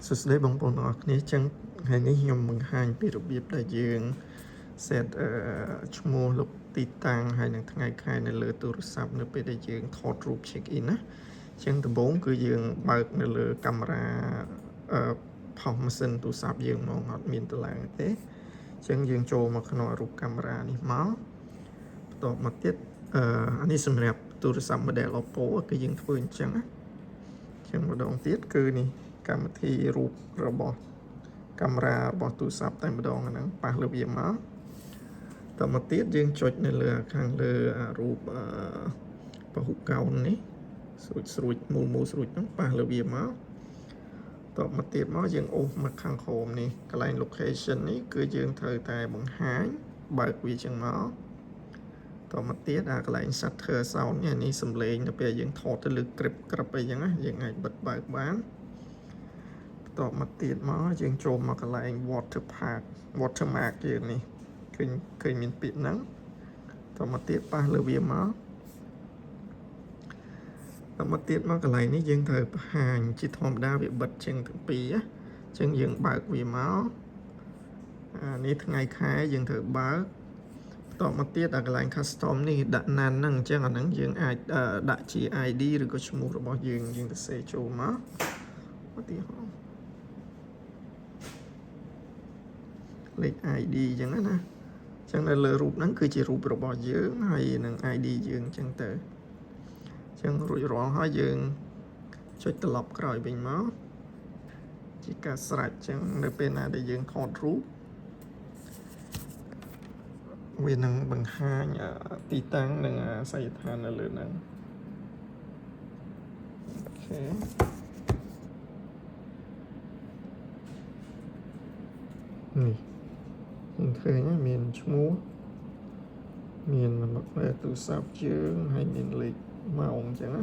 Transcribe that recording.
សួស្តីបងប្អូនទាំងអស់គ្នាចឹងថ្ងៃនេះខ្ញុំបង្ហាញពីរបៀបដែលយើង set ឈ្មោះលោកទីតាំងហើយនិងថ្ងៃខែនៅលើទូរស័ព្ទនៅពេលដែលយើងថតរូប check in ណាចឹងដំបូងគឺយើងបើកនៅលើកាមេរ៉ាអឺផុសម៉ាស៊ីនទូរស័ព្ទយើងហ្មងអត់មានតឡើងទេចឹងយើងចូលមកក្នុងរូបកាមេរ៉ានេះមកបន្ទាប់មកទៀតអានេះសម្រាប់ទូរស័ព្ទ model Oppo គឺយើងធ្វើអញ្ចឹងណា ជាងម្ដងទៀតគឺនេះកម្មវិធីរូបរបស់កាមេរ៉ារបស់ទូរស័ព្ទតែម្ដងហ្នឹងប៉ះលើវាមកតមកទៀតយើងចុចនៅលើខាងលើអារូបអឺពហុកោណនេះស្រួចស្រួចមូលមូលស្រួចហ្នឹងប៉ះលើវាមកតមកទៀតមកយើងអូសមកខាងក្រោមនេះកន្លែង location នេះគឺយើងត្រូវតែបង្ហាញបើកវាចឹងមកតមកទៀតអាកន្លែង shutter sound នេះនេះសំឡេងនៅពេលយើងថតទៅលើក្រឹបក្រឹបអីចឹងណាយើងអាចបិទបើកបានបន្ទាប់មកទៀតមកយើងចូលមកកន្លែង water park watermark យើងនេះឃើញឃើញមានពាក្យហ្នឹងតមកទៀតប៉ះលើវាមកតមកទៀតមកកន្លែងនេះយើងត្រូវបង្ហាញជាធម្មតាវាបិទជាងទាំងពីរណាអញ្ចឹងយើងបើកវាមកអានេះថ្ងៃខែយើងត្រូវបើក បន្ទាប់មកទៀតអាកន្លែង custom នេះដាក់ណានហ្នឹងអញ្ចឹងអាហ្នឹងយើងអាចដាក់ជា ID ឬក៏ឈ្មោះរបស់យើងយើងទៅសេចូលមកឧទាហរណ៍លេខ ID អញ្ចឹងណាអញ្ចឹងនៅលើរូបហ្នឹងគឺជារូបរបស់យើងហើយនឹង ID យើងអញ្ចឹងទៅអញ្ចឹងរួចរាល់ហើយយើងចុចត្រឡប់ក្រោយវិញមកជាការស្រេចអញ្ចឹងនៅពេលណាដែលយើងថតរូប វានឹងបង្ហាញទីតាំងនិងអាសយដ្ឋាននៅលើហ្នឹង OK នេះយើងឃើញហើយមានឈ្មោះមាននំបាក់ទូរស័ព្ទជើងហើយមានលេខម៉ោងអញ្ចឹងណា